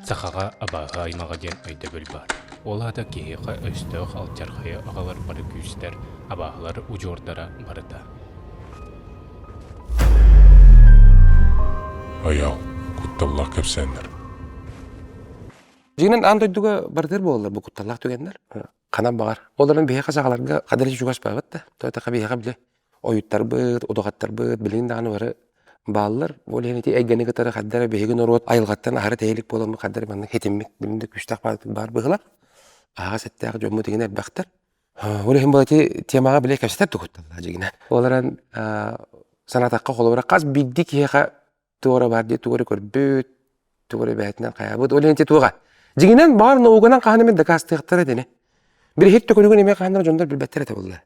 Сахаҕа абааһы аймаҕа диэн өйдөбүл баар. Ол аата киһиэхэ өстөөх алдьархайы аҕалар бары күүстэр, абааһылар удьуордара барыта. Айаал, кутталлаах кэпсээннэр. Дьиҥинэн аан дойдуга барытыгар буолаллар бу кутталлаах түгэннэр. Ханан баҕар. Ол эрэн биһиэхэ сахаларга хадары чугас баабыт да. Тоҕо биһиэхэ бile ойуттарбыт, удуҕаттарбыт билигин даҕаны бары бааллар. Ол иһин ити эйгэни кытары хаддара биһиги норуот айылҕаттан аһара тэйилик буоламмыт хаддара маннык хитиммит билигин да күүстээх баар быһыылаах. Аһаҕас эттээх дьоммут игин элбэхтэр. Ол иһин бу ити темаҕа бile кэпсэтэр тугутталлар дьигинэ. Ол эрэн санаатахха холобура хас биирдии киһиэхэ туох эрэ баар дии тугу эрэ көрбүт, тугу эрэ бэйэтинэн хайаабыт. Ол иһин ити туоҕа. Дьиҥинэн баар науканан хаһан эмэ дакаастыахтара этини. Били иһит төкүнүгүн эмиэ хаһан эрэ дьоннор билбэттэр этэ буолла.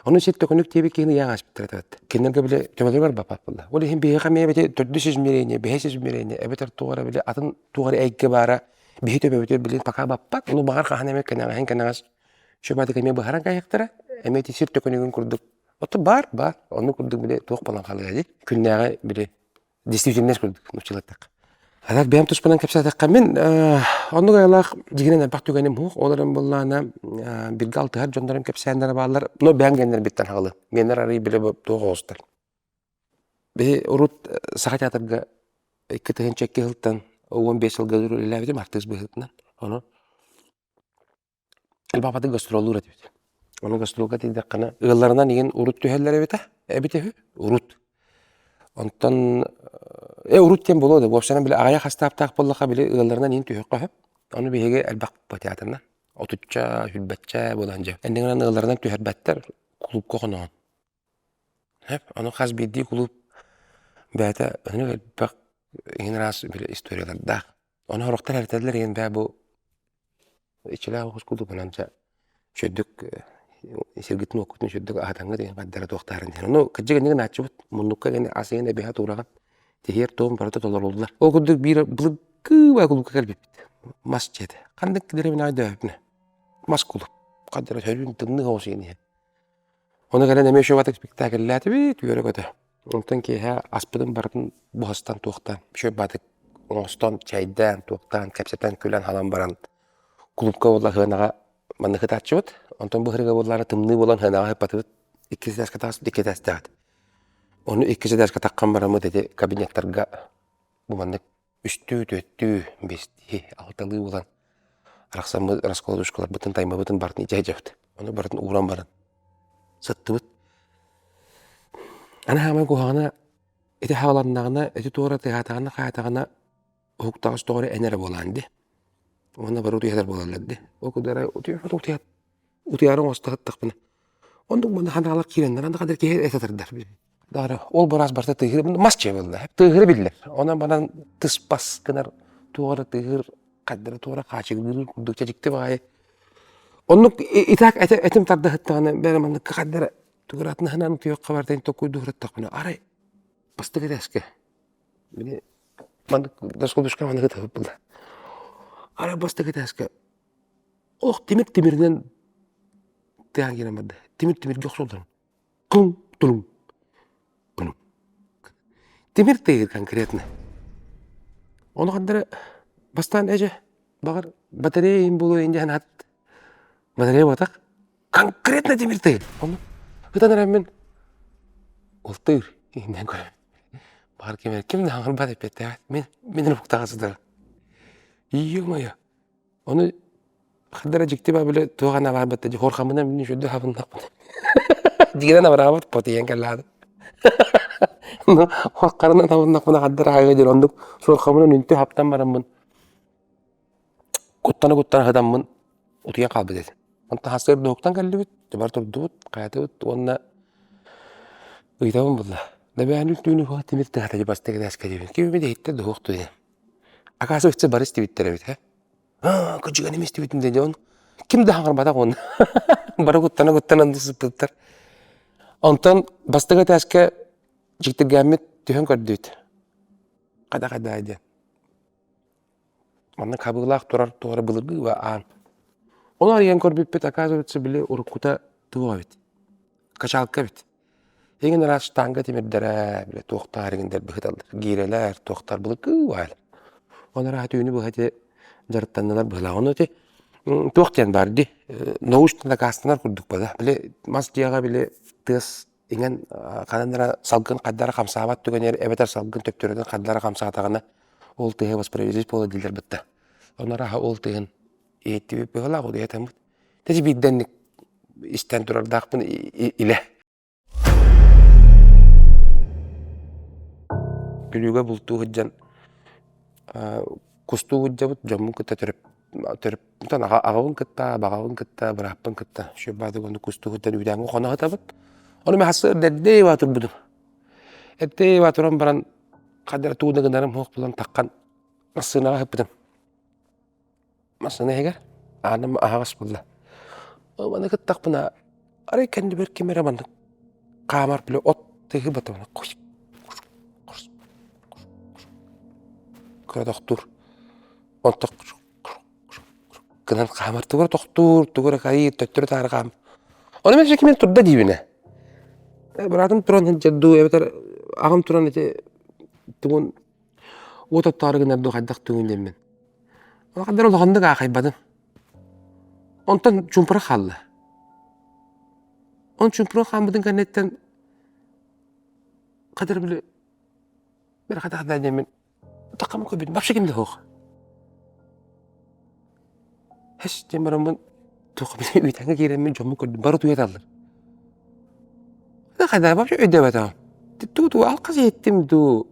Ону сир төкүнүк диэбит киһини ыйаан ааспыттар этэ. Кинилэргэ били төбөлөрүгэр баппат буолла. Ол иһин биһиэхэ эмиэ бити төрдүс измерение, бэһис измерение эбэтэр туох эрэ били атын туох эрэ эйгэ баара биһи төбөбүтүгэр билин пока баппат. Ону баҕар хаһан эмэ кэнэҕэһин кэнэҕэс чөбатык эмиэ быһаран кайыахтара. Эмиэ ити сир төкүнүгүн курдук. Ото баар, баар. Ону курдук били туох буолан хаалыа дии. Күннээҕи били действительность курдук нууччалаттах. А так бэйэм туспунан кэпсээтэххэ мин оннук айылаах дьигинэн элбэх түгэним суох. Ол эрэн буоллаҕына биргэ алтыһар дьоннорум кэпсээннэрэ бааллар. Но бэйэм геннэрбиттэн хаҕылы. Миэннэр арый билэ туох оҕустар. Биһи урут Саха театрга 2002 сылтан 15 сылга үлэлээбитим артыыс быһыытынан. Ону Элбэх гастроллуур этибит. Ону гастролга тиийдэххинэ ыалларынан игин урут түһэллэр эбитэ, эбитэ үһү, урут. Онтон э урут диэн буолуо да, уопсайынан били аҕыйах хастааптаах буоллахха били ыалларынан иин түһүөххэ сөп. Ону биһиги элбэх театрынан отучча, сүүрбэччэ буолан дьэ. Иннинэн ыалларынан түһэрбэттэр, кулуупка хоноһон. Сөп, ону хас биирдии кулууп бэйэтэ өнүк элбэх иһин араас били историялардаах. Ону сорохтор эрэтэллэр иһин бээ бу Иччилээх оҕус кулуубунан дьэ үчүгэйдик сиргитин-уоккутун үчүгэйдик аһатаҥҥыт иһин хардара туохтаарын диэн. Ону кырдьык иннигин ааччыбыт муннукка гэн ас иһин эбиһэ туураҕын тиһиэр туом барыта толоруллар. Ол курдук биир былыргы баа кулуупка кэлбиппит. Мас дьиэтэ. Ханнык дэриэбинэҕэ өйдөөбүппүнэ. Мас кулууп. Хардара сөрүүн тымныы оҕус иһин иһэн. Ону кэлэн эмиэ үчүгэй спектакльлээтибит, үөрэ-көтө. Онтон киэһэ аспытын барытын буһастан туохтаан, үчүгэй баатык оҥостон, чэйдээн, туохтаан, кэпсэтэн, күлэн-халан баран кулуупка буолла сыанаҕа маннык ытааччыбыт. Онтон бу ыһырыга буоллаары тымныы буолан сыанаҕа ыппатыбыт. Иккис этээскэ таҕыспыт, икки этээстээҕит. Ону иккис этээскэ таххан бараммыт ити кабинеттарга бу маннык үстүү, түөртүү, биэстии, алталыы буолан арахсаммыт раскладушкаларбытын, таймабытын барытын илдьэ сылдьабыт. Ону барытын ууран баран сыттыбыт. Аны хаамай куһаҕана ити хааланнаҕына, ити туора тыаһаатаҕына, хаатаҕына уһуктаҕас тоҕо эрэ эн эрэ буолаан дии. Уонна бары утуйар буолаллар дии. Ол курдук утуйар утуйаары оҥосто сыттахпына оннук манна ханаалар киирэннэр аны хадыр киһи этэ тардар. Дары ол быраас барыта тыаһыыр мас дьиэ буолла. Тыаһыыра биллэр. Онон банан тыс-бас гынар туох эрэ тыаһыыр хайдара туох эрэ хаачыгылыыр курдук дьикти баҕайы. Оннук итак этим тарда сыттаҕына бэйэм маннык хайдара тугу эрэ атынаһынан утуйуохха барытын толкуйдуу сырыттахпына арай бастакы этээскэ били маннык раскладушка маннык ытыһыт буолла. Арай бастакы этээскэ Ох тимир тимиринэн тыаһан киирэн барда. Тимир тимиргэ охсуллар. Куҥ тулуҥ. Тимир тыаһыыр конкретно. Ону хандара бастаан эдьэ баҕар батарея иһин буолуо иһин диэн ат батарея буотах конкретно тимир тыаһыыр. Ону ытан эрэммин ол тыыр иһинэн көрөбүн. Баҕар ким эрэ ким да хаҥырбат эппиэттээбэт. Мин мин эрэ уктаҕа сытарым. Ё-моё Ону хардара дьикти баа били туох ана баарбат да хорхаммынан мин үчүгэй хабыннахпын. Дигинэн абыраабыт потуйан кэллаады. Ну хорхарынан хабыннахпына хардара аҕа диэн оннук суорхаммынан үнтү хаптан бараммын куттана-куттана сытаммын утуйан хаалбыт этим. Онтон сарсыарда уһуктан кэллибит, бар турдубут, хайатыбыт уонна ыйытабын булла. Дэбээни түүнү уһуга тимир тыһата бастакы этээскэ диэбин. Ким эмит иһиттэ да уһук туйан. Оказывается, бары истибиттэр эбит, ээ. Аа, кырдьыгын эмиэ истибитим дии дьон. Ким да хаҥырбатах уонна. Бары куттана-куттана сыппыттар. Онтон бастакы этээскэ дьиктиргээммит түһэн көрдүбүт. Хайда-хайда диэн. Манна хабыылаах турар туора былыргы аан. Ону арыйан көрбүппүт, оказывается, били уруккута туох эбит. Качалка эбит. Эҥин араас штанга тимирдэрэ, бile туохтаар иҥин дэлби сыталлар, гиирэлэр, туохтар былыргы баайлар. Ол арааһа түүнү быһа ити дьарыктаннылар быһыылаах. Ону ити туох диэн баар дии, научно дакаастанар курдук бада. Били мас дьиэҕэ били тыас иҥэн ханан эрэ салгын хайдара хамсаабат түгэнигэр эбэтэр салгын төптөрүтүн хайдара хамсаатаҕына ол тыаһы воспроизводить буола дииллэр бытта. Ону арааһа ол тыаһын иһиттибит быһыылаах, удуйатаммыт. Тэс биирдэнник истэн турардаахпын илэ. Бүлүүгэ бултуу сылдьан кустуу сылдьабыт, дьоммун кытта төрөп аҕабын кытта, баҕабын кытта, бырааппын кытта Щербатык ону кустуу сылдьан үүтээҥҥэ хоно сытабыт. Ону мин сарсыарда эрдэ баа турбутум. Эрдэ баа туран баран ханна эрэ тууна гынарым суох буолан таххан массыынаҕа сыппытым. Массыына иһигэр ааным аһаҕас буолла. Маны кыттахпына арай кэннибэр ким эрэ маннык хаамар били от тыаһы батабына кыра тохтуур. Онтон гынан хаамар тугу эрэ тохтуур, тугу эрэ хайыыр, төттөрү-таары хаамар. Ону мин кимин турда диибинэ. Быраатым туран сылдьар дуу эбэтэр аҕам туран ити тугун уот оттоору гынар дуу хайдах тугун диэммин. Улаханнар улаханнык аахайбатым. Онтон чуумпура хаалла. Он чуумпура хааммытын кэнниттэн хадыр били били хатахда диэммин таххам көрбүтүм вообще ким да суох. Хэс диэн бараммын туох били үүтэҥҥэ киирэммин дьоммун көрдүм бары туйаталлар. Хайда вообще өйдөөбөтөҕүм. Туу туу алҕас иһиттим дуу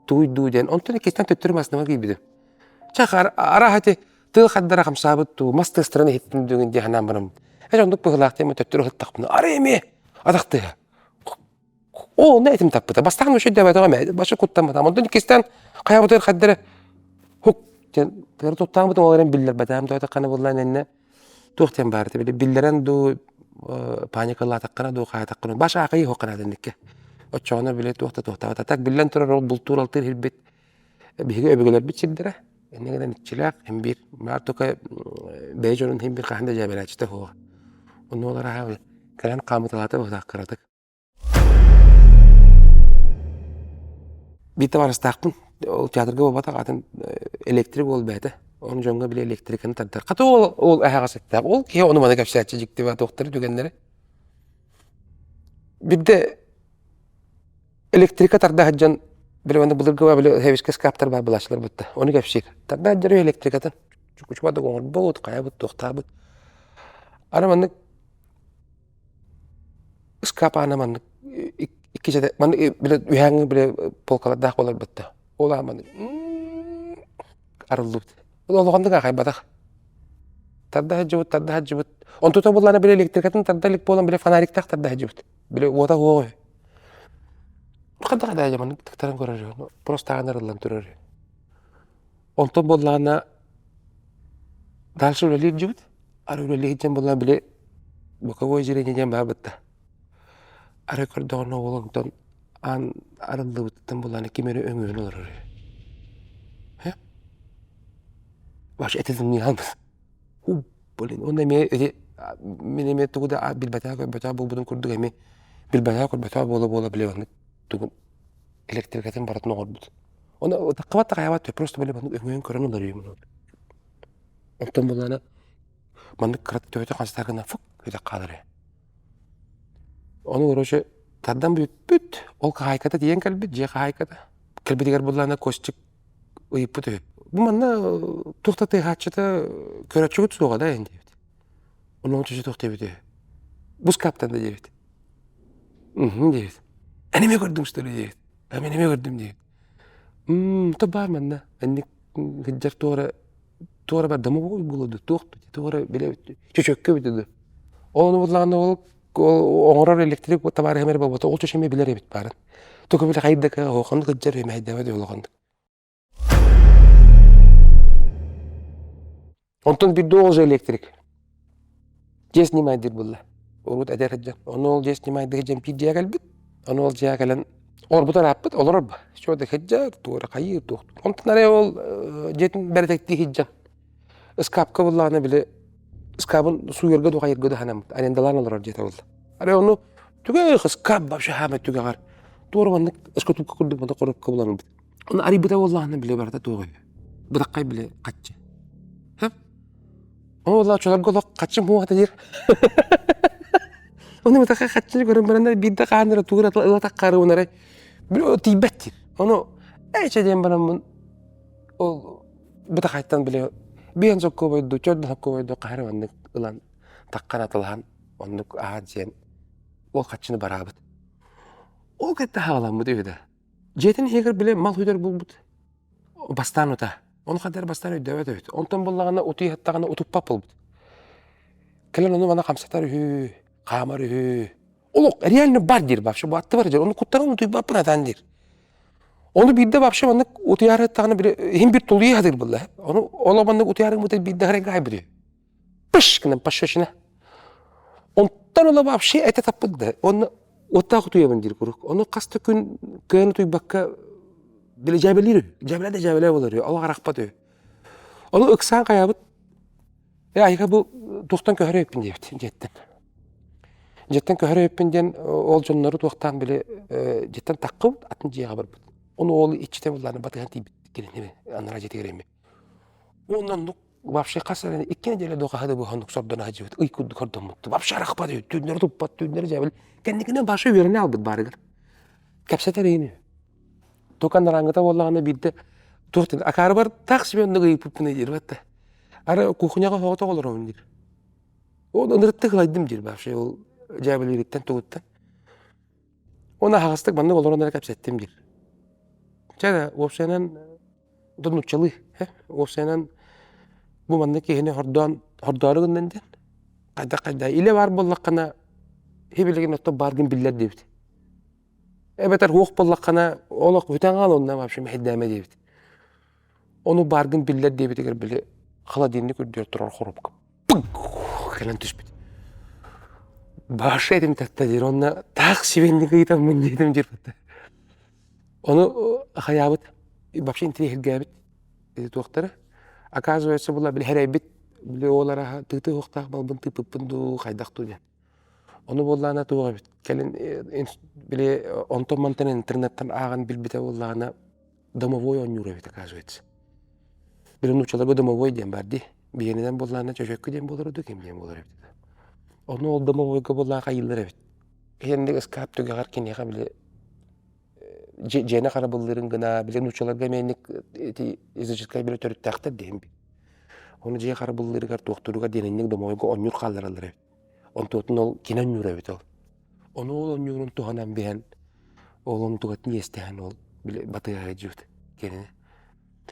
тугуй дуу диэн онтон иккистэн төттөрү массыынаҕа киирбитим. Чэ арааһа ити тыал хардара хамсаабыт дуу, мас тыастарын иһиттим дуу дии санаан бараммын. Эчи оннук быһыылаах диэн төттөрү ыһыттахпына арай эмиэ атах тыаһа. Оо, онно этим таппыта. Бастаан вообще өйдөөбөтөҕүм ээ, башы куттамматаҕым. Онтон иккистээн хайабытыгар хардара хук диэн тыгары туттаабытым ол эрэн биллэрбэтэҕим тоҕо буоллаан иннэ туох диэн баар этэ биллэрэн дуу паникалаатаххына дуу хаайатаххына баш аахайыы суох гынаатынникке оччоҕуна били туох да туохтаабата так биллэн турар ол бултуур алтыыр сирбит биһиги өбүгэлэрбит сирдэрэ иннэ гынан иччилээх һин биир баар только бэйэ дьонун һин биир хаһан да дьээбэлээччитэ суоҕа онно ол арааһа кэлэн хаамыталаата быһыылаах кыратык Биир табаарыстаахпын, ол театрга буолбатах, атын электрик уол бэйэтэ. Ону дьоҥҥо били электриканы тардар. Хата ол ол эһэҕэс эттээх. Ол киһи ону-маны кэпсээччи дьикти туохтары түгэннэри. Биирдэ электрика тарда сылдьан били маннык былыргы били хэвискэ скаптар баар былааччылар бытта. Ону кэпсиир. Тарда сылдьар электрикатын. Чукучума да оҥорбут, хайабыт, туохтаабыт. Аны маннык Ыскаап аана маннык икки дьэ маннык били үһээҥҥи били полкалардаах буоларбыт да ол аан маннык арыллыбыт. Ол улаханнык аахайбатах. Тарда сылдьыбыт, тарда сылдьыбыт. Онтута буоллаҕына били электрикатын тарда илик буолан били фонариктаах тарда сылдьыбыт. Били уота суох үһү. Хайдах да маннык тыктаран көрөр үһү. Просто аан арыллан турар үһү. Онтон буоллаҕына дальше үлэлиир дьибит. Арай үлэлии сылдьан буоллаҕына били боковой зрение диэн баар бытта. Арай көрдөҕүнэ уол онтон аан арыллыбытыттан буоллаҕына ким эрэ өҥөйөн олорор үһү. Һэ? Вообще этэ тымныйан хаалбыт. Блин, уонна эмиэ ити мин эмиэ тугу да билбэтэх көрбөтөх буолбутум курдук эмиэ билбэтэх көрбөтөх буола-буола били маннык тугун электрикатын барытын оҥорбут. Ону таххыбат да хайаабат просто били маннык өҥөйөн көрөн олорор үһү. Онтон буллаҕына маннык кыра төбөтө хастар гына фук өтөх хаалар үһү. Ону короче тардан бүппүт, ол хаһаайката тиийэн кэлбит, дьиэ хаһаайката. Кэлбитигэр буллаҕына Костик ыйыппыт үһү. Бу манна туох да тыаһааччыта көрөөччүгүт суоҕа да эн диэбит. Онно чочу туох диэбит үһү. Бу скаптан да диэбит. Уһун диэбит. Эн эмиэ көрдүҥ что ли диэбит. А мен эмиэ көрдүм диэбит. Мм, то баар манна. Энник сылдьар туора туора бар домовой буолуо дуу, туох туора бile чөчөккө эбитэ дуу. Ол ону буллаҕына ол оҥорор электрик табаарыһым эрэ буолбата, ол чөчө эмиэ билэр эбит баарын. Тугу бile хайдак оһохонук сылдьар үмэйдэбэт улаханнык. Онтон биирдэ ол же электрик. Дьиэ снимайдыыр буолла. Урут эдэр сылдьан. Ону ол дьиэ снимайдыы сылдьан биир дьиэ кэлбит. Ону ол дьиэ кэлэн олорбут ырааппыт, олорор ба. Чуода сылдьар, туора хайыыр, туохтуур. Онтон арай ол дьиэтин бэрэтэктии сылдьан ыскаапка буллаҕына били ыскаабын сууйарга дуу хайырга дуу санаммыт. Арендалаан олорор дьиэтэ буолла. Арай ону түгэх ыскаап вообще хаамай түгэҕэр туора маннык ыскатулка курдук маннык коробка булан ылбыт. Ону арыйбыта буоллаҕына били барыта туох үһү. Бытаххай били хаччы. Хөп. Ол очолорго олох хаччы муота диир. Ону бытаххай хаччыны көрөн бараннар биирдэ хааннара туура ыла таххарыбынары били тиийбэт диир. Ону эчэ диэн бараммын ол бытахайтан били биэн соккуобайду, чөрдөн соккуобайду хаһары маннык ылан таххан атылаһан оннук аһаан сиэн ол хаччыны бараабыт. Ол кытта хаҕаламмыт үһү да. Дьиэтин иһигэр били мал хүдэр булбут. Бастаан ута. Ону хандар бастаан өйдөөбөт эбит. Онтон буллаҕына утуйа сыттаҕына утуппат буолбут. Кэлэн ону маны хамсатар үһү, хаамар үһү. Олох реально бар диир вообще бу аттыбар дьэр. Ону куттаран утуйбаппын атаан диир. Ону биирдэ вообще маннык утуйаары сыттаҕына били иһин бир тулуйа сатыыр буолла. Ону ол маннык утуйаары гыммыта биирдэ харайга айбыт пыш гынан пощечина. Онтон ыла вообще этэ таппыт да. Онно уоттаах утуйабын диир куруук. Ону хас да күн кыайан утуйбакка били дьээбэлиир үһү. Дьээбэлээ да дьээбэлээ буолар үһү. Олох арахпат үһү. Ону ыксаан хайаабыт. Э айга бу туохтан көһөрө эппин диэбит дьиэттэн. Дьиэттэн көһөрө эппин диэн ол дьоннору туохтаан били дьиэттэн таххыбыт атын дьиэҕэ барбыт. Ону ол иччитэ буллааны батыһан тиийбит кинини анараа дьиэтигэр эми. Уонна оннук вообще хас эрэ икки неделя до хаһы да быһаннык сордоно сылдьыбыт ый курдук хордоммут вообще арахпат үһү түүннэри туппат түүннэри дьээбэл кэнникинэн вообще үөрэнэ албыт баарыгар кэпсэтэр иһин только анарааҥҥыта буоллаҕына биирдэ туох диэн акаарыбар таах себе оннук ыйыппыппын диир батта ары кухняҕа соҕотох олоробун диир ол ынырыттык ылайдым диир вообще ол дьээбэлиириттэн тугуттан Оны аһаҕастык маннык олорон эрэ кэпсэттим диир чэ эрэ уопсайынан Оттон нууччалыы уопсайынан бу маннык киһини хордоон хордоору гыннан диэн хайдах хайда илэ баар буоллаххына билигин оттон бааргын биллэр диэбит. Эбэтэр уох буоллаххына олох бүтэн хаал онно вообще мэһэйдээмэ диэбит. Ону бааргын биллэр диэбитигэр били холодильник үрдүгэр турар хоруопка кэлэн түспүт. Баша этим татта диир онно таах сибэнник ыйытаммын диэтим диир Ону хайаабыт вообще интириэһиргээбит туохтара. Оказывается, була били хэрэйбит били ол араһа тыытыы уохтаах балбын тыыппыппын дуу хайдах дуу диэн. Ону буоллаҕына туох эбит кэлин били онтон мантан интернеттэн ааҕан билбитэ буоллаҕына домовой оонньуур эбит оказывается. Били нууччаларга домовой диэн баар дии. Биһиэнинэн буоллаҕына чөчөккө диэн буолар дуу ким диэн буолар эбит. Ону ол домовойга буоллаҕа хайыыллар эбит. Итинник ыскаап түгэҕэр киниэхэ били дьиэни харабыллыырын гына, били нууччаларга эмиэ ити языческай били төрүттээхтэр диэн. Ону дьиэ харабыллыырыгар туохтууругар диэн инник домойго онньуур хааллараллар эбит. Онтуотун ол кини онньуур эбит ол. Ону ол онньуурун туһанан биһэн ол онтугатын иэстэһэн ол били батыһа сылдьыбыт кинини.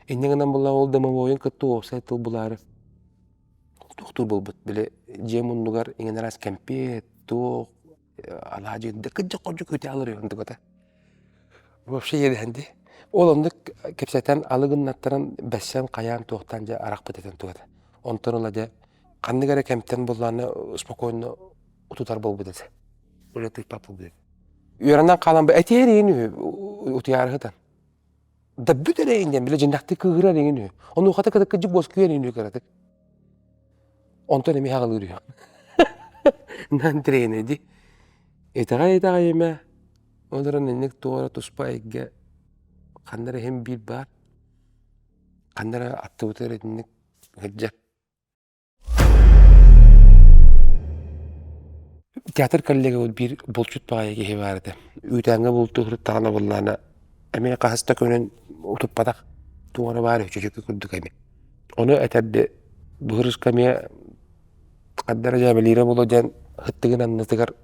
Инньэ гынан буолла ол домовойун кытта уопсай тыл булаары туохтуур буолбут. Били дьиэ муннугар иҥэн араас кэмпиэт, туох алаадьы кыдьык-хордьук үтэ алыр онтугата. Вообще иэдэһэн дии. Ол оннук кэпсэтэн алы гыннаттаран бэссэн хайаан туохтаан дьэ арахпыт этэн тугата. Онтон ыла дьэ ханнык эрэ кэмтэн буллааны спокойно утутар буолбут этэ. Үлэ тыыппат буолбут этэ. Үөрэнэн хаалан этиһэр иһин үһү утуйаары сытан. Да бүт эрэ иҥэн бile дьиннэхтик кыыһырар иҥин үһү. Онуохата кытыккыдьык буоскуйар иҥин үһү кыратык. Онтон эмиэ аҕалыыр үһү. Нан тренэ ди. Итэҕэй итэҕэйимэ. Ол эрэн инник туох эрэ туспа эйгэ ханна эрэ иһин биир баар. Ханна эрэ аттыбытыгар итинник сылдьар. Театр коллегабыт биир булчут баҕайы киһи баар этэ. Үүтээҥҥэ бултуу сырыттаҕына буоллаҕына эмиэ хаһыс да күнүн утуппатах туох эрэ баар үһү чөчөкө курдук эмиэ. Ону этэрди быһырыска эмиэ ханна эрэ дьээбэлиирэ буолуо диэн сыттыгын аннытыгар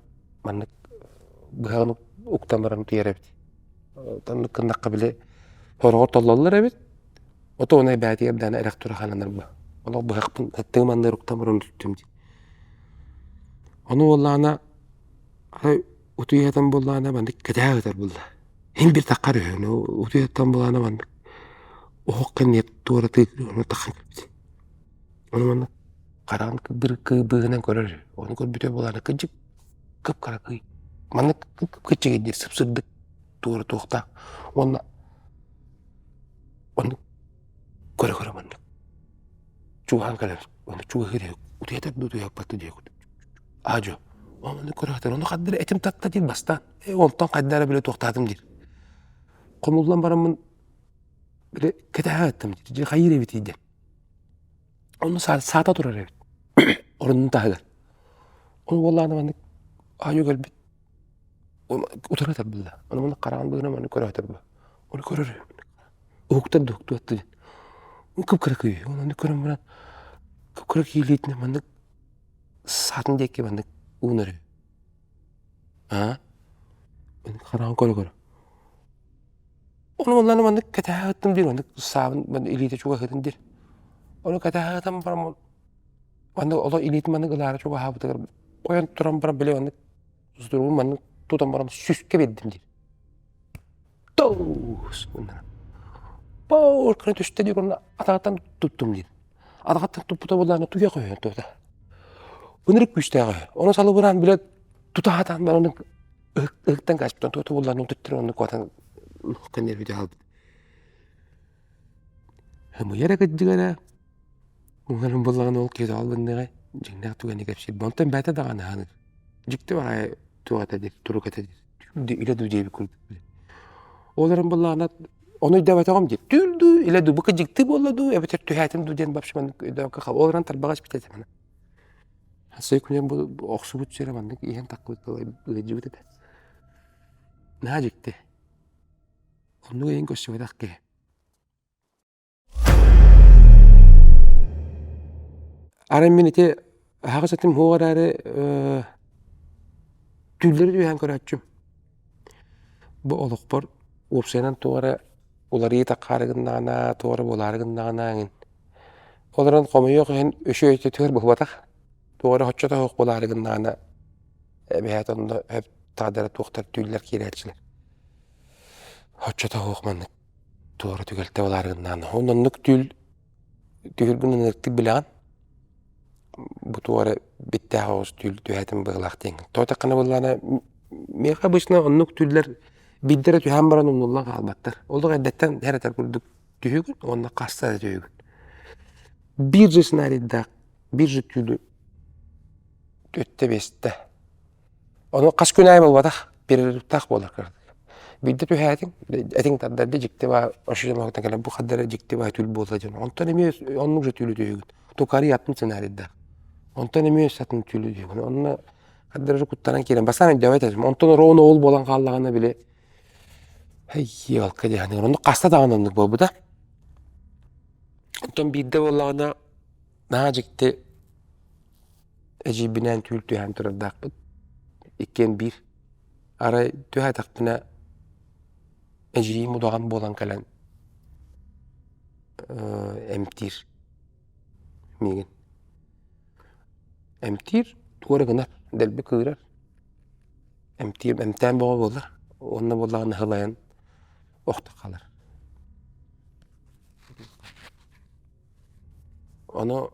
маннык быһаҕын уктан баран утуйар эбит. Оннук гыннахха били сороҕор толлоллор эбит Ото ону эбээтигэр даҕаны эрэх тура хааланарбы. Олох быһахпын сыттыгым анныгар уктан баран утуттум дии. Ону буоллаҕына арай утуйа сытан буоллаҕына маннык кэтэһэ сытар буолла. Иһин биир таххар үһү, ону утуйа сытан буоллаҕына маннык оһох кэннигэр туора тыытыы ону таххан кэлбит. Ону маннык хараҕын быыһынан көрөр үһү. Ону көрбүтэ буоллаҕына кырдьык кып-кыракый. Маннык кып-кыччыгый диир сып-сырдык туора туохтаах уонна Оннук көрө-көрө маннык чугаһаан кэлэр уонна чугаһыыр иһэ утуйатар да утуйаппат да диэки аа-дьуо оннук көрө сытар ону ханна эрэ этим татта диир бастаан ээ онтон хайда эрэ били туохтаатым диир хомуллан бараммын. Били кэтэһэ ыттым дии, хайыыр эбитий диэн. Онно саата турар эбит. Орунун таһыгар. Ону уоллаана маннык аайы кэлбит. Утары тарбылла. Ону маннык хараҕын быһынан маннык көрө тарба. Ону көрөр. Уһуктар да уһуктубат диэн. Кып-кыра кыйы. Ону көрөн баран кып-кыра киилиитинэ маннык саатын диэки маннык уунар. Аа? Хараҕын көрө-көрө. Ону онно маннык кэтэһэ диир, маннык саабын илиитэ чугаһыытын диир. Ону кэтэһэ баран маннык олох илиитин маннык ылаары чугаһаабытыгар ойон туран баран били маннык сутуругун маннык тутан баран сүүскэ биэрдим диир. Тоос гыннаран. Боор гына түстэ диир уонна атаҕыттан туттум диир. Атаҕыттан туппута буоллаҕына туйах өйөөн тута. Ынырык күүстээх үһү. Ону салыбыраан билэ тута сатаан баран ыһыктан кааспытан тута буллаан төттөрү оннук куотан кэннэрбити хаалбыт. Ымыйар кырдьыга эрэ уҥарын буллаҕына ол киһи тоҕо албынныаҕай дьиҥнээх түгэни кэпсиир. Онтон бэйэтэ даҕаны аһыныыр. Дьикти баҕайы туох этэ диир, турук этэ диир. Илэ дуу диэбит курдук. Ол эрэн буллаҕына ону өйдөөбөтөҕүм диир. Түүл дуу, илэ дуу, бу дьикти буолла дуу, эбэтэр түһээтим дуу диэн вообще маннык өйдөөбөккө хаал. Ол эрэн тарбаҕа испит этэ маны. Сый күнүн бу охсубут сирэ маннык иһэн таххыбыт ыалдьыбыт этэ. Наһаа дьикти. Оннук эйин көрсүбэтэх киһи. Арай мин ити аһаҕас этим суох эрээри түүллэри түһээн көрөөччүм. Бу олохпор уопсайынан туох эрэ уларыйыы таххаары гыннаҕына, туох эрэ буолаары гыннаҕына эҥин. Ол эрэн хомойуох иһин үчүгэй өттүгэр буолбатах. Туох эрэ соччото суох буолаары гыннаҕына эбэһээт онно сөп таҕдара туохтар түүллэр киирээччилэр. Соччото суох маннык туора түгэлтэ буолаары гыннаҕына. Уонна оннук түүл түһүргүн ынырыктык билэҕин. Бу туох эрэ биттээх оҕус түүл түһээтим быһыылаах диэҥ. Тоҕо эттэххинэ буоллаҕына миэхэ обычно оннук түүллэр биирдэ эрэ түһээн баран умнуллан хаалбаттар. Олох эрдэттэн эрэтэр курдук түһүгүн уонна хаста да түһүгүн. Биир же сценарийдаах, биир же түүлү өттө-биэстэ. Ону хас күн аайы буолбатах, перерывтаах буолар кыратык. Биирдэ түһээтиҥ, этиҥ тардар да дьикти баа ощущениеҕыттан кэлэн бу хаддара дьикти баа түүл буолла диэн. Онтон эмиэ оннук же түүлү түһүгүн. Тукари атын сценарийдаах. Онтон эмиэ атын түүлү түһүгүн. Онно хаддара куттанан киирэн бастаан өйдөөбөт этим. Онтон ровно ол буолан хааллаҕына били Һэй, диэхинэ оннук хаста даҕаны оннук буолбута. Оттон биирдэ буоллаҕына наһаа дьикти эдьиийбинээн түүл түһээн турардаахпыт. Иккиэн биир. Арай түһээтэхпинэ эдьиийим удаҕан буолан кэлэн эмтиир миигин. Эмтиир, тугу эрэ гынар, дэлби кыырар. Эмтиир, эмтээн бөҕө буолар. Уонна буоллаҕына сылайан охто хаалар. Ону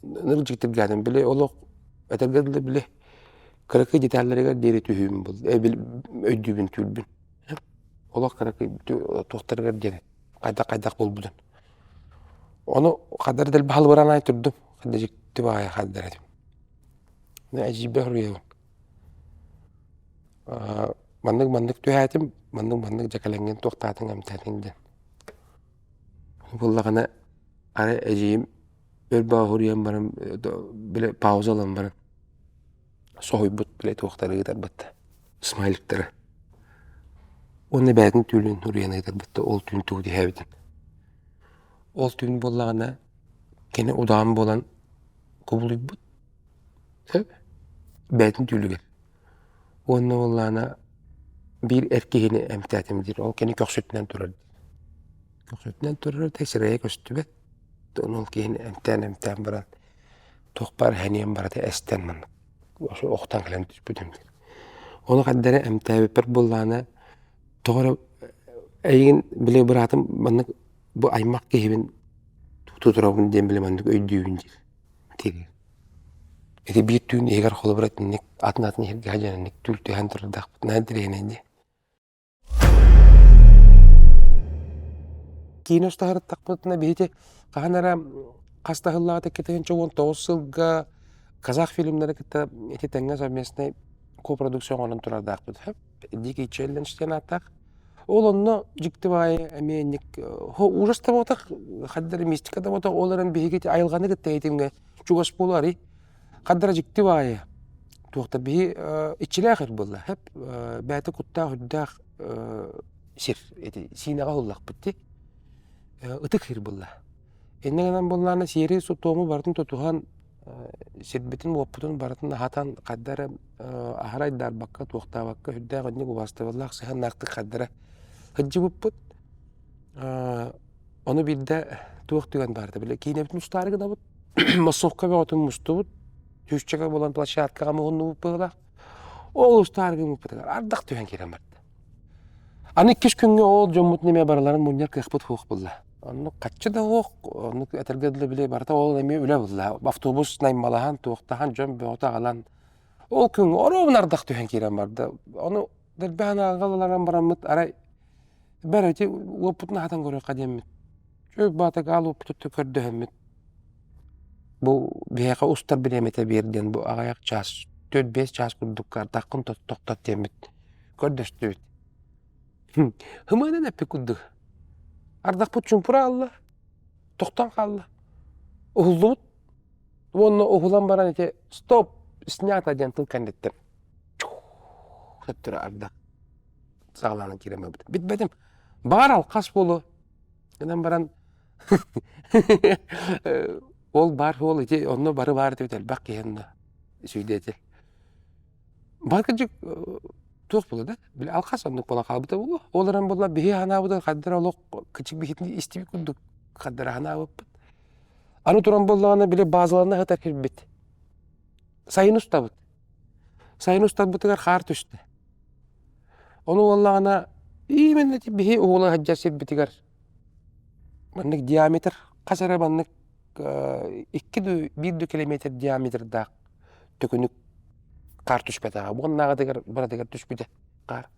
ынырык дьиктиргээтим. Били олох этэргэ дылы били кыракый деталларыгар диэри түһүүм өйдүүбүн түүрбүн. Олох кыракый туохтарыгар диэри хайдах-хайдах буолбутун. Ону хаддар дэлби халбыраан аай турдум. Хадда дьикти баҕайы хаддар этим. Эдьиийбэр суруйабын. Маннык-маннык түһээтим, маннык-маннык дьэкэлэҥҥин туохтаатыҥ эмтээтиҥ диэн. Буоллаҕына арай эдьиийим өр бөҕө суруйан баран били пауза ылан баран соһуйбут били туохтары ыытарбыт смайликтары. Уонна бэйэтин түүлүн суруйан ыытарбыт ол түүн тугу түһээбитин. Ол түүн буоллаҕына кини удаҕан буолан кубулуйбут Сөп. Бэйэтин түүлүгэр. Уонна буоллаҕына биир эр киһини эмтээтим диир. Ол кини көхсүтүнэн турар диир. Көхсүтүнэн турар да сирэйэ көстүбэт. Ону ол киһини эмтээн-эмтээн баран туох баар сэниэм барыта эстэн маннык охтон кэлэн түспүтүм диир. Ону хайдах эрэ эмтээбиппэр буоллаҕына тоҕо эрэ эйигин били быраатым маннык бу аймах киһибин тутурабын диэн били маннык өйдүүбүн диир. Тириир. Ити биир түүн иһигэр холобура итинник атын-атын иһиргэ сылдьан инник түүл түһэн турардаахпыт наһаа интэриэһинэй дии. Киинэ устаһырыттахпытына биһиги хаһан эрэ хас да сыллааҕыта 2019 сылга казах фильмнары кытта ити тэҥҥэ совместнай копродукция оҥорон турардаахпыт. Дикий челлендж диэн ааттаах. Ол онно дьикти баайы эмиэ инник ужас да буолбатах, ханна эрэ мистика да буолбатах, ол эрэн биһиги айылҕаны кытта этиҥҥэ чугас буолаарый. Ханна эрэ дьикти баайы туохта биһи иччилээх эр буолла. Хэп бэйэтэ куттаах үрдээх сир ити сиинэҕэ уһуллахпыт дии. Ытык сир буолла. Инньэ гынан буоллаҕына сиэри туому барытын тутуһан сирбитин-уоппутун барытын аһатан хайда эрэ аһара айдаарбакка, туохтаабакка сүрдээх инник убаастабыллаах сыһыаннаахтык хайда эрэ сылдьыбыппыт. Ону биирдэ туох түгэн баарта били киинэбитин устаары гынабыт. Массовка бөҕөтүн мустубут. Сүүсчэкэ буолан площадкаҕа муһуннубут быһыылаах. Ол устаары гыммыппытыгар ардах түһэн киирэн барда. Аны иккис күҥҥэ ол дьоммутун эмиэ барыларын мунньар кыахпыт суох буолла. Оннук хаччы да суох, оннук этэргэ дылы били барыта ол эмиэ үлэ буолла. Автобус наймалаһан, туохтаһан дьон бөҕөтө аҕалан ол күн оруобуна ардах түһэн киирэн барда. Ону дэлбээн аҕалаларан бараммыт арай бэр ити уоппутун аһатан көрүөххэ диэммит. Чүк баатак аал уоппутуттан көрдөһөммүт бу биһиэхэ устар бириэмэтэ биэр диэн бу аҕыйах чаас, 4-5 чаас курдук ардаххын тохтот диэммит көрдөстүбүт. Ымыынан эппит курдук. Ардахпыт чуумпура аалла, тохтоон хаалла. Уһуллубут. Уонна уһулан баран ити стоп, снято диэн тыл кэнниттэн төттөрү ардах саҕалаан киирэн барбыт. Бүтбэтим. Баҕар алхас буолуо. Гынан баран ол баар суол ити онно бары баар этибит элбэх киһи онно свидетель. Бары туох буолла да били алхас оннук буолан хаалбыта буолуо. Ол эрэн буолла биһи ханаабытын хардара олох кычык биһитин истибит курдук хардара ханаабыппыт. Аны туран буоллаҕына били базалана сытар кирбит. Сайын устабыт. Сайын устарбытыгар хаар түстэ. Ону буоллаҕына именно биһи уһула сылдьар сирбитигэр маннык диаметр хас эрэ маннык икки дуу биир дуу километр диаметрдаах төкүнүк хаар түспэтэҕэ уоннааҕытыгар барытыгар түспүтэ хаар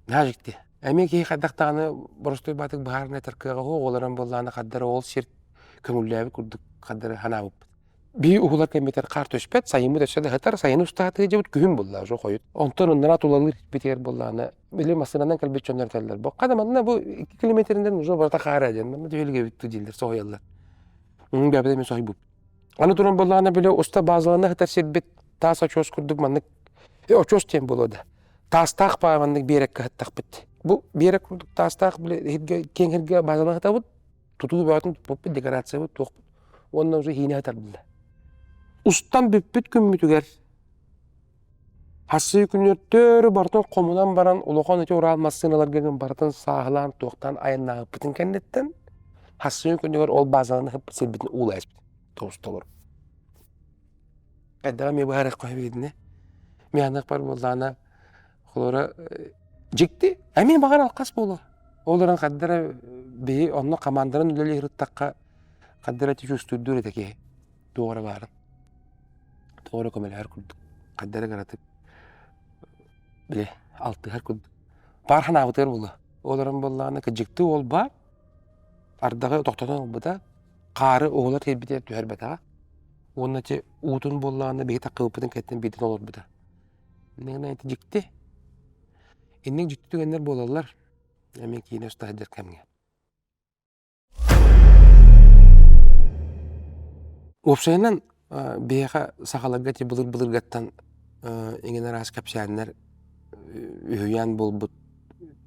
наһаа дьикти эмиэ киһи хайдах даҕаны боростуой баатык быһааран этэр кыаҕа суох олорон буоллаҕына хардары ол сир көҥүллээбит курдук хардары санаабыппыт биһи уһулар кэммитигэр хаар түспэт сайыммыт өссө да сытар сайын устаатыы дьыбыт күһүн буолла уже хойут онтон ыннара тулалыыр битигэр буоллаҕына били массыынанан кэлбит дьоннор этэллэр бокка да манна бу икки километринэн уже барыта хаара диэн манна түһүлгэбит дииллэр соһуйаллар бэбэтэ эмиэ соһуйбуппут Аны туран буоллаҕына били уста базалана сытар сирбит таас очуос курдук маннык очуос диэн буолуо да таастаах баа маннык биэрэккэ сыттахпыт. Бу биэрэк курдук таастаах били иһиргэ киэҥ сиргэ базалана сытабыт тутуу бөҕөтүн туппуппут декорациябыт туохпут уонна уже иһиинэ сытар буолла. Устан бүппүт күммүтүгэр Хасыы күнүртөөрү барытын хомунан баран улахан ити урал массыыналарга барытын сааһылаан туохтаан айаннаабыппытын кэнниттэн хасыы күнүгэр ол базаны сирбитин ууласпыт тоҕус Хайдаҕа эмиэ быһаарыахха сөп Мин аныахпар буоллаҕына холобура дьикти эмиэ баҕар алхас буолуо. Ол эрэн хардара биһи онно команданан үлэлии сырыттахха хардара чувствуйдуур этэ киһи туох эрэ баарын. Тоҕо эрэ көмөлөһөр курдук, хайда эрэ кыратык били алтыһар курдук. Баар санаабытыгар буолуо. Ол эрэн буоллаҕына кыдьыктыы уол баар, ардаҕы тохтотон ылбыта, хаары уһулар киирбитигэр түһэрбэтэҕэ. Уонна ити уутун буоллаҕына биһиги таккыбыппытын кэттэн биирдэн олорбута. Иннинэ ити дьикти. Инник дьикти түгэннэр буолаллар. Эмиэ киинэ уста сылдьар кэмҥэ. Уопсайынан, биһиэхэ сахаларга ити былыр-былыргаттан иҥин араас кэпсээннэр, үһүйээн буолбут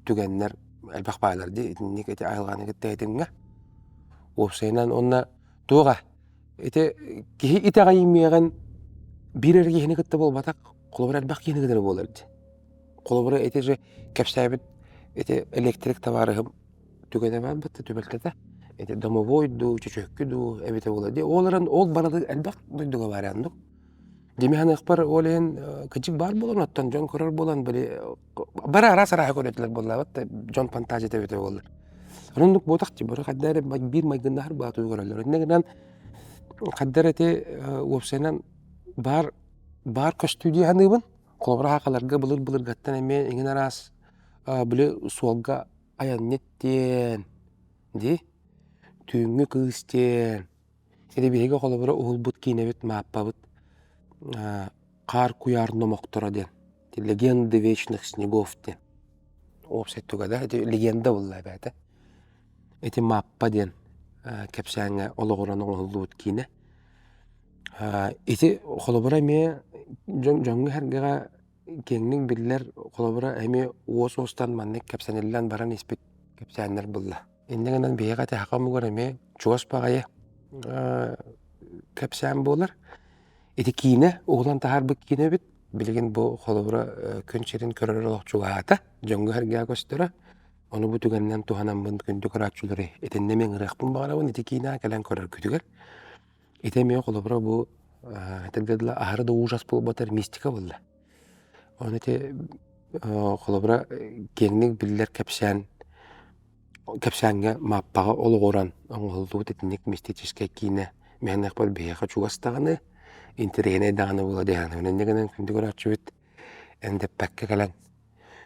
түгэннэр элбэх баалар дии. Итинник ити айылҕаны кытта этиҥҥэ. Уопсайынан уонна туоҕа ити киһи итэҕэйимиэҕин биир эрэ киһини кытта буолбатах, холобура элбэх киһини кытары буолар дии. Холобура ити же кэпсээбит ити электрик табаарыһым түгэнэ барбыт түбэлтэтэ ити домовой дуу чөчөккү дуу эбитэ буолар дии ол эрэн ол барыта элбэх дойдуга баар оннук дими ханыахпар ол иһин кыдьык баар буолан оттон дьон көрөр буолан били бары араас арааһы көрөтүлэр буоллаабат да дьон фантазията эбитэ буоллар оннук буотах ти бары хайда эрэ биир майгыннаһар баатыы көрөллөр иннэ гынан хайда эрэ ити уопсайынан баар баар көстүү дии саныыбын холобура хахаларга былыр былыргаттан эмиэ иҥин араас били суолга айанньыт диэн дии түүҥҥү кыыс диэн ити биһиги холобура уһулбут киинэбит мааппабыт хаар куйаар номохторо диэн легенды вечных снегов диэн. Уопсай туга да ити легенда буолла эбээтэ. Ити Мааппа диэн кэпсээҥҥэ олоҕуран оҥоһуллубут киинэ. Ити холобура эмиэ дьон дьоҥҥо-сэргэҕэ киэҥник биллэр холобура эмиэ уос уостан маннык кэпсэниллэн баран испит кэпсээннэр булла. Инньэ гынан биһиэхэ ити саха омугар эмиэ чугас баҕайы кэпсээн буолар. Ити киинэ уһулан таһаарбыт киинэ эбит. Билигин бу холобура күн сирин көрөр олох чугаһаата, дьоҥҥо-сэргэҕэ көстөрө. Ону бу түгэнинэн туһанаммын күндү көрөөччүлэри итиннэ эмиэ ыҥырыахпын баҕарабын ити киинэҕэ кэлэн көрөргүтүгэр. Ити эмиэ холобура бу этэргэ дылы аһары да ужас буолбатар мистика буолла. Ону ити холобура киэҥник биллэр кэпсээн кэпсээҥҥэ мааппаҕа олоҕуран оҥоһуллубут итинник мистическэй киинэ мээнэхпэр биһиэхэ чугас даҕаны, интэриэһинэй даҕаны буолуо дии саныыбын. Инньэ гынан күндү көрөөччүбүт эндэппэккэ кэлэн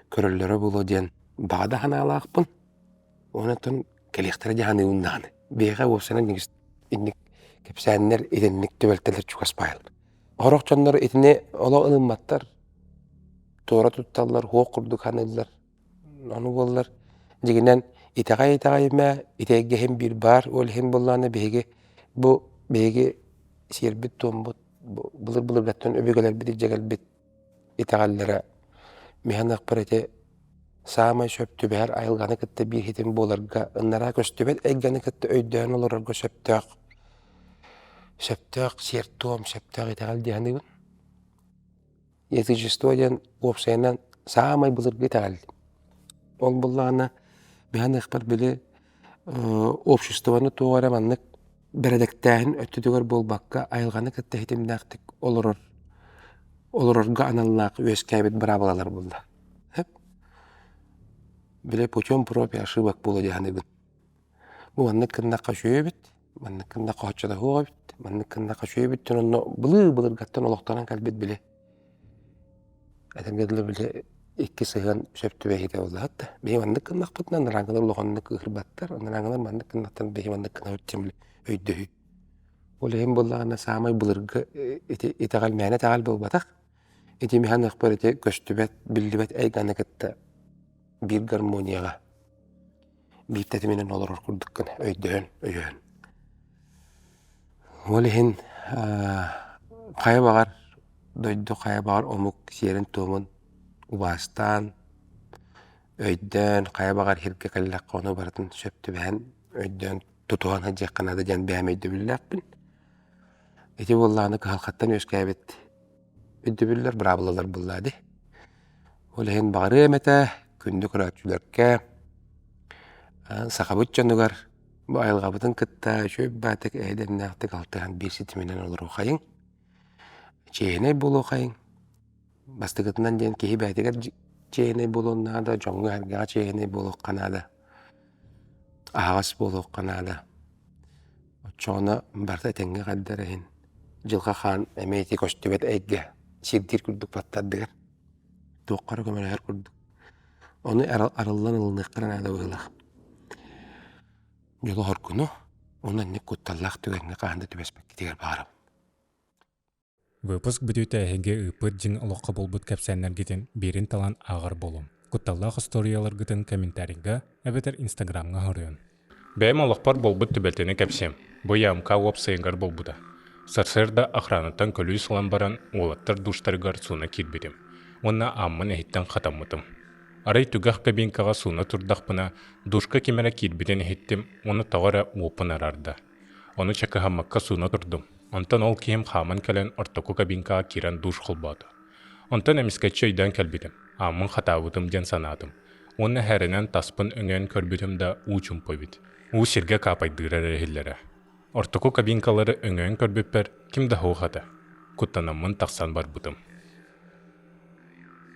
көрөллөрө буолуо диэн баҕа да санаалаахпын. Онтон кэлиэхтэрэ дии саныыбын даҕаны. Биһиэхэ уопсайынан инник кэпсээннэр итинник түбэлтэлэр чугас баайаллар. Сорох дьоннор итини олох ылымматтар, туора тутталлар, суох курдук саныыллар. Ону буоллар, дьиҥинэн итэҕэй-итэҕэйимэ, итэйгэһим биир баар, ол иһин буоллаҕына биһиги бу биһиги сиэрбит-туоммут былыр-былыргаттан өбүгэлэрбит илдьэ кэлбит итэҕэллэрэ миһаныахпар ити саамай сөп түбэһэр айылҕаны кытта биир ситим буоларга, ыннараа көстүбэт эйгэни кытта өйдөөн олорорго сөптөөх сөптөөх сиэр-туом, сөптөөх итэҕэл дии саныыбын. Язычество диэн уопсайынан саамай былыргы итэҕэл. Ол буоллаҕына биһаныахпар били обществоны туох эрэ маннык бэрэдэктээһин өттүтүгэр буолбакка айылҕаны кытта ситимнээхтик олорор олорорго аналлаах үөскээбит быраабылалар буолла. Били путем проб и ошибок буолуо дии саныыбын. Бу маннык гыннахха үчүгэй эбит, маннык гыннахха оччото суох эбит, маннык гыннахха үчүгэй эбит диэн онно былыы-былыргаттан олохтонон кэлбит били этэргэ дылы били икки сыһыан сөп түбэһиитэ буоллаҕыт да. Биһи маннык гыннахпытына нарааҥылар улаханнык ыһырбаттар, нарааҥылар маннык гыннахтарына биһи маннык гынабыт диэн били өйдөһүү. Ол иһин буоллаҕына саамай былыргы ити итэҕэл мээнэ итэҕэл буолбатах. Ити миһаныахпар ити көстүбэт, биллибэт эйгэни кытта биир гармонияҕа биир тэтиминэн олорор курдуккун өйдөһөн, өйөһөн. Ол иһин хайа баҕар дойду хайа баҕар омук сиэрин-туомун убаастаан, өйдөөн, хайа баҕар сиргэ кэллэххэ ону барытын сөп түбэһэн өйдөөн тутуһан сылдьыахха наада диэн бэйэм өйдөбүллээхпин. Ити буоллаҕына кыһалҕаттан үөскээбит өйдөбүллэр, быраабылалар буоллаа дии. Ол иһин баҕарыам этэ күндү көрөөччүлэргэ сахабыт дьонугар бу айылҕабытын кытта үчүгэй баатык эйэ-дэмнээхтик алтыһан биир ситиминэн олоруохайыҥ, чиэһинэй буолуохайыҥ. Бастакытынан диэн киһи бэйэтигэр чиэһинэй буолуон наада, дьоҥҥо-сэргэҕэ чиэһинэй буолуохха наада, аһаҕас буолуохха наада. Оччоҕуна барыта этэҥҥэ хайдар иһин дьылҕа хаан эмиэ ити көстүбэт эйгэ сирдиир курдук баттардыгар туохха эрэ көмөлөһөр курдук. Ону арыллан ылыныахха эрэ наада быһыылаах. Дьолу-хоргуну уонна инник кутталлаах түгэҥҥэ хаһан да түбэспэккитигэр баҕарабын. Выпуск бүтүүтэ эһиги ыыппыт дьиҥ олоххо буолбут кэпсээннэргитин биирин талан ааҕар буолуҥ. Кутталлаах остуоруйаларгытын комментарийга эбэтэр инстаграмҥа хоруйун. Бэйэм олохпор буолбут түбэлтэни кэпсиэм. Бу ЯМК уопсайыгар буолбута. Сарсыарда охранаттан күлүүс ылан баран, уолаттар душтарыгар сууна киирбитим. Уонна ааммын иһиттэн хатаммытым. Арай түгэх кабинкаҕа сууна турдахпына, душка ким эрэ киирбитин иһиттим уонна тоҕо эрэ уоппун араарда. Ону чакыһаммакка сууна турдум. Онтон ол киһим хааман кэлэн ортоку кабинкаҕа киирэн душ холбоото. Онтон эмискэччи өйдөөн кэлбитим, ааммын хатаабытым диэн санаатым. Уонна һэрэнэн таспын өҥөйөн көрбүтүм да уу чуумпу эбит. Уу сиргэ каапайдыыра эрэ иһиллэрэ. Ортоку кабинкалары өҥөйөн көрбүппэр ким да суох этэ. Куттанаммын тахсан барбытым.